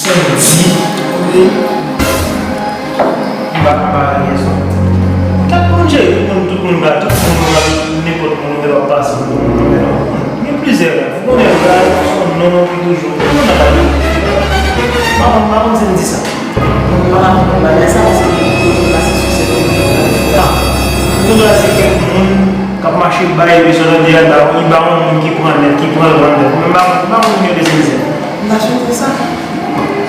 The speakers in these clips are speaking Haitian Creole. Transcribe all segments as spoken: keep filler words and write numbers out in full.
Santi, kote m pa, m pa gen rezon. Gad moun cheri, tout moun, tout moun ka, tout moun ka, nenpòt moun, lè w ap pase, tout moun, gen plizyè rèv. Ou konnen rèv, se yon non ki toujou, tout moun nan rèv. M pa konn, m pa konn si m di sa. Mwen pa konn bagay sa, paske m pase sou sèt. Ah, kounye a se kèk moun k ap mache bay, epi sou lòt de a, li ba yon moun ki pran nèt, ki pran l, pran nèt. Mwen m pa, m pa konn moun yo de Sentia. M ta swete sa.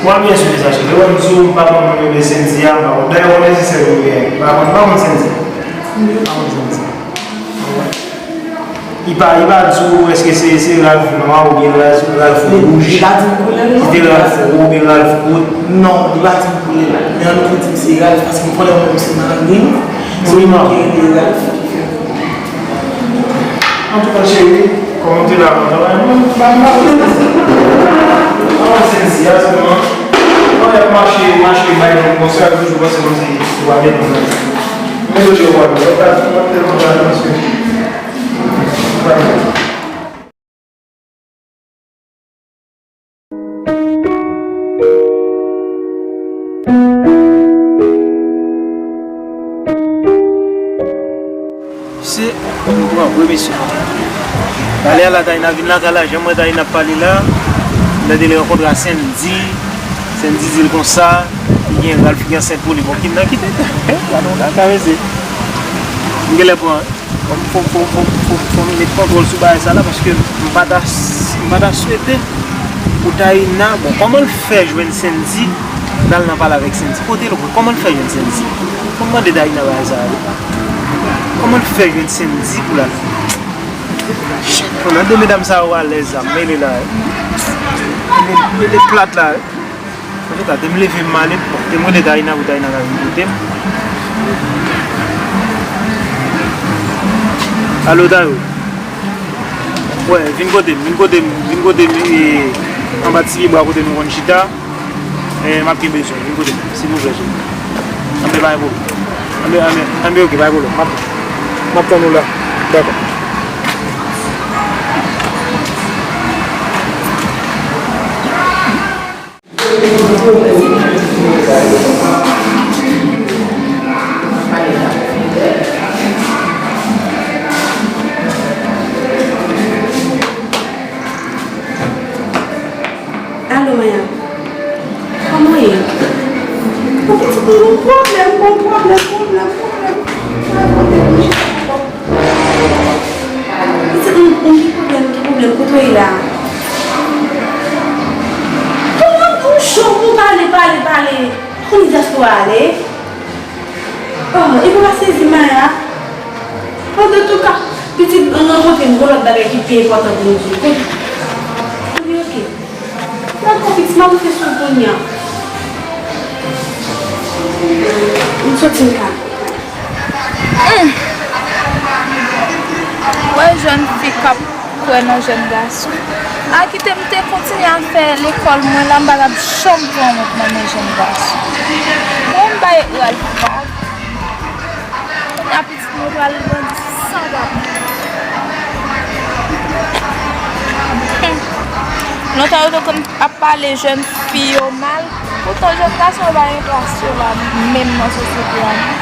Ou a byen swete sa, cheri. Ou wè m di w, m pa konn moun yo de Sentia, m pa konn. Dayè, ou wè mezisyen yo ye. M pa konn, m pa konn Sentia. M pa konn Sentia. Li pa, li pa di w èske se, se Ralph nwa oubyen Ralph, Ralph wouj. Li pa di m koulè l, non. Li te Ralph wo oubyen Ralph kout. Non, li pa di m koulè l. Men annou tou di m se Ralph, paske m konnen mwen menm se Marlene. Se li menm ki rele Ralph ki fè. Antouka, cheri, kòm ou te la lontan, mwen, mwen, mwen, mwen, mwen, mwen, Sentia, sèlman, mwen, mache, mache, bay moun konsa, toujou panse kòmsi ou pa gen moun nan. Men yo, yo, yo, yo, yo, yo, tèlman pale, mesye. Se, nou pran vre, mesye. Talè a la, Taïna vin lakay la, jan m wè Taïna ap pale la, m tande li rankontre a Sendy. Sendy di l konsa, li gen Ralph ki ansent pou li. Bon, Kim nan kite. Gade yon kaka, mesye. M genlè pran, fò, fò, fò m met kontwòl sou bagay sa la, paske m pa ta, m pa ta swete pou Taïna. Bon, kòman l fè jwenn Sendy, l al nan pale avèk Sendy? Kote l, kòman l fè jwenn Sendy? Fò m mande Taïna bagay sa a, wi. Kòman l fè jwenn Sendy pou l al? Shit, konnen de medam sa yo alèz la, m mele la, wi. Mete, mete plat la, wi. Antouka, te m leve m ale, bon, te m rele Taïna pou Taïna ka vin kote m. Alo, Tayo. Wè, vin kote m, vin kote m, vin kote m, e, anba ti pye bwa kote nou konn chita. E, m ap gen bezwen, vin kote m, silvouplè, cheri. Anben, pa gen pwoblèm. Anben, anben, anben, oke, pa gen pwoblèm. M ap, m ap tann ou la. Dakò. Alo, Maya. Kòman w ye? Bon, pitit mwen, gon pwoblèm, gon pwoblèm, pwoblèm, pwoblèm. Pitit mwen, ki pwoblèm, ki pwoblèm, kote w ye la? Kòman ou cho, ou pale, pale, pale. Kounye dyaspora ale. Oh, e pou pa sezi Maya. Antouka, pitit, mwen rankontre yon lòt bagay ki pi enpòtan pou nou di. Kote? Kote, oke. Dakò, pitit, m ap moute sou l kounye a. M soti m ka. Wè jèn fi k ap kwè nan jèn gason. A kite m te kontinye ap fè lekòl mwen la, m pa t ap janm pran wont nan men jèn gason. Mwen m bay Ralph vag. Kounye a pitit mwen pral grandi san papa. Lontan yo te konn ap pale jèn fi yo mal, poutan jèn gason yo pa gen plas yo la menm nan sosyete a non.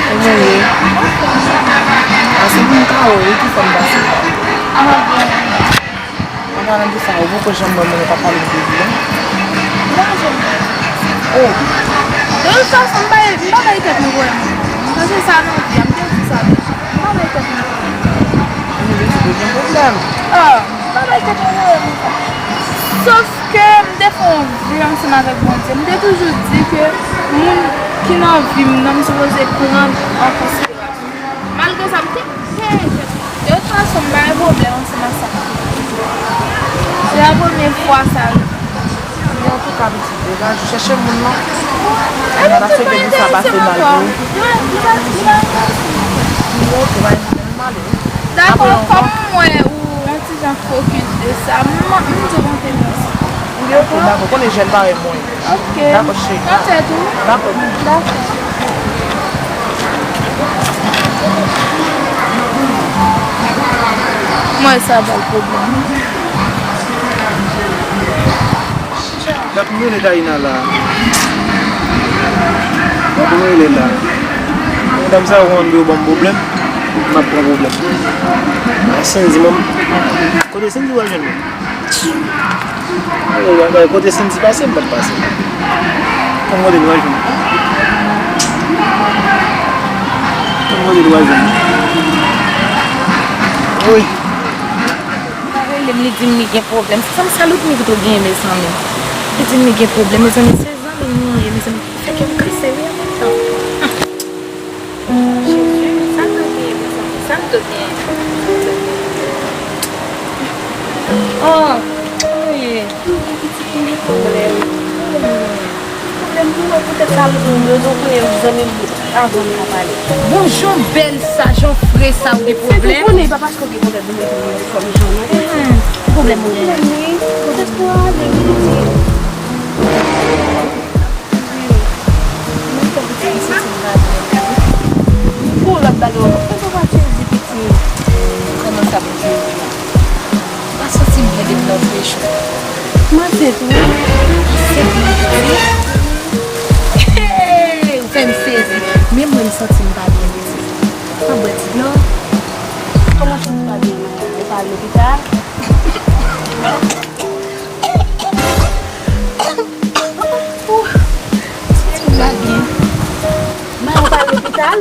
Anmwey. Ase moun ka wè wi ki fanm pase. An palan de sa, ou poko janm wè moun ou pa pale de li an? Non, janm. Oh. De tout fason, m pa, m pa bay tèt mwen pwoblèm. Paske sa nan vi a, m te di sa deja. M pa bay tèt mwen pwoblèm. Anmwey, ou gen pwoblèm. Ah, m pa bay tèt mwen pwoblèm konsa. Sof ke m te fè yon ve ansanm avèk Bondye. M te toujou di ke moun ki nan vi m nan, m sipoze pran an konsiderasyon. Malgre sa, m te pè. De tout fason, m pa gen pwoblèm ansanm ak sa. Se la premye fwa sa rive. Men antouka, pitit, degaje, chèche moun nan. Epi m ta swete pou sa pase mal pou ou. Li pa, li pa enterese m. Li pa enterese m, ale. Dakò, kòm m wè ou yon ti jan fokis de sa, m, m di w konte m. Dakò, dakò. Konnen jèn parèy mwen. Ok. Dakò, cheri. Dakò. Dakò. Mwen sa ba l pwoblèm. Gad moun rele Taina la. Gad moun rele la. Medam sa yo konn yo ban m pwoblèm. M ap pran pwoblèm. A Sendy, mwen. Kote Sendy w al jwenn mwen? Kote Sendy pase, m pa t pase. Konn kote nou al jwenn. Konn kote nou al jwenn. Wi. Li pa rele m, li di m li gen pwoblèm. Se zanmi sa lòt nèg tou genyen, mezanmi. Li di m li gen pwoblèm, mezanmi. Se zanmi m li ye, mezanmi. Fè kè m kase, wi, an menm tan. Jezi, sa m tou genyen, mezanmi. Sa m tou genyen. Oh, wi. Pwoblèm pou mwen, poutèt sa, m bezwen konnen zanmi m avan n ka pale. Bon, jan w bèl sa, jan w fre sa, ou gen pwoblèm? Se pou konnen, pa paske w gen pwoblèm pou mwen, pou mwen, fò m jan, non. Hmm, pwoblèm ou gen? Pwoblèm, wi. Poutèt pou ale, wi, li di. Wi. Mwen fè piti m santi m pa byen. Pou lòt bagay, ou pa sezi piti. Kòman sa pou fè? Pa santi m byen depi nan prechon. Mwen te tou. Se pou mwen. Hey! Ou fè m sezi. Men mwen, m santi m pa byen, mesye. Mwen bwè ti dlo. Kòman w santi w pa byen, manman? Ou pa al lopital? Ou santi w pa byen? Mwen, ou pa al lopital?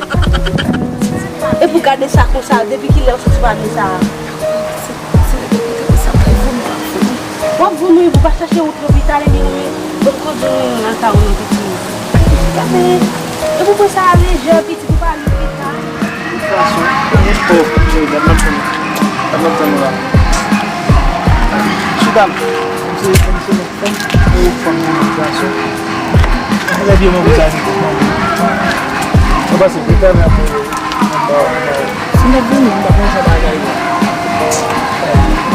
Epi w gade sa konsa, depi kilè w santi w pa byen sa a? W ap vomi, w pa chache wout lopital, ebyen wi, lòt kote wi, nan ka ou nan piti. Gade, epi w pran sa a lejè, piti, ou pa al lopital. De tout fason, ou gen fò, Jordan, m ap tann ou. M ap tann ou la. Chita, m se, m se yon fanm, ou fanm, yon gason. Ou lè byen mwen pou sa, ou pase, ou pase, ou pase. Si m t ap vini, m t ap ranse bagay yo.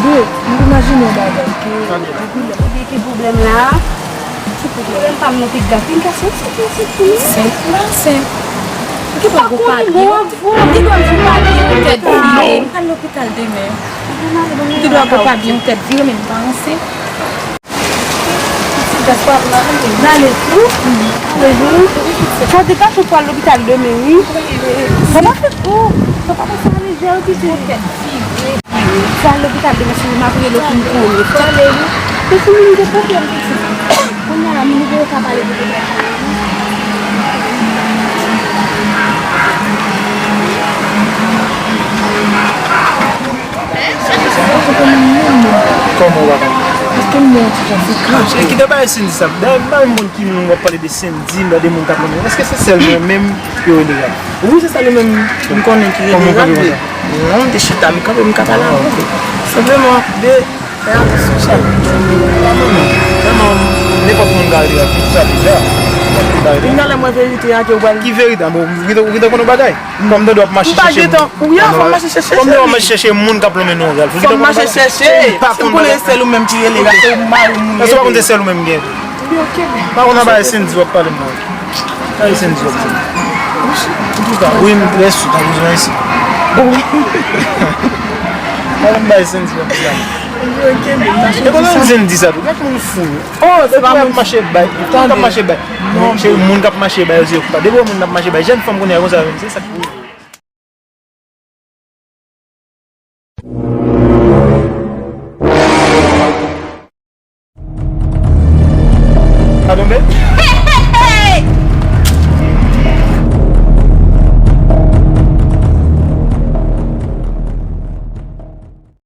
Bro, m imajine yon bagay ke depi lè. Ebyen, ki pwoblèm la? Ki pwoblèm? Pwoblèm pa m nan, piga. Piga, se, se, se, se. Senp, senp. Ou gen dwa gwo pa byen. Ou gen dwa di w pa byen, ou tèt vire. M pral lopital demen. Ou gen dwa gwo pa byen, ou tèt vire, men m pa ranse. Pitit gason pa vle ale tou. Sa degaje pou al lopital demen, wi. Sa pa fèt pou, sa pa fè sa lejè, wi, pitit. Pou al lopital demen, si m ap rele w pou m konnen. Fò ale, wi. Pitit moun gen pwoblèm, pitit. Kounye a la, moun ou ka pale de depresyon, wi. Kòman w pa konn? Paske m wè yon ti jan se kache. Kite bay Sendy sa. Dayè, m pa menm konn ki moun w ap pale de Sendy, m wè de moun k ap lonmen. Èske se sèl mwen menm yo rele rad? Wi, se sèl ou menm m konnen ki rele rad. Kòman w konnen konsa? Non, m te chita, m kanpe, m ka pale avè w. Senpleman, de, fè atansyon sa. Vrèman, nenpòt moun ka rele rad, tout sa deja. Nenpòt moun ka rele rad. Kounye a lè m wè verite a ke w pral. Ki verite? Bon, ou gentan, ou gentan konn yon bagay? Kòm tande w ap mache chèche moun. M pa gentan. Wi, a, fò m mache chèche. Kòm tande w ap mache chèche moun k ap lonmen nan rad. Fò m mache chèche. Si m konnen se sèl ou menm ki rele rad, se ou mari moun. Èske w pa konn se sèl ou menm gen? Wi, ok. Pa konn nan bagay Sendy w ap pale m nan. Bagay Sendy w ap di m. Antouka, wi, m trè sou, tankou zwen isi. Pa konn bagay Sendy w ap di la. Wi, ok, men. E konn Sendy sa tou. Gad moun fou. Oh, se pa moun. Moun k ap mache bay. Moun k ap mache bay. Non, cheri, moun k ap mache bay, yo se yo koupab. Depi w wè moun k ap mache bay, jèn fanm kounye a konsa, se sa k pou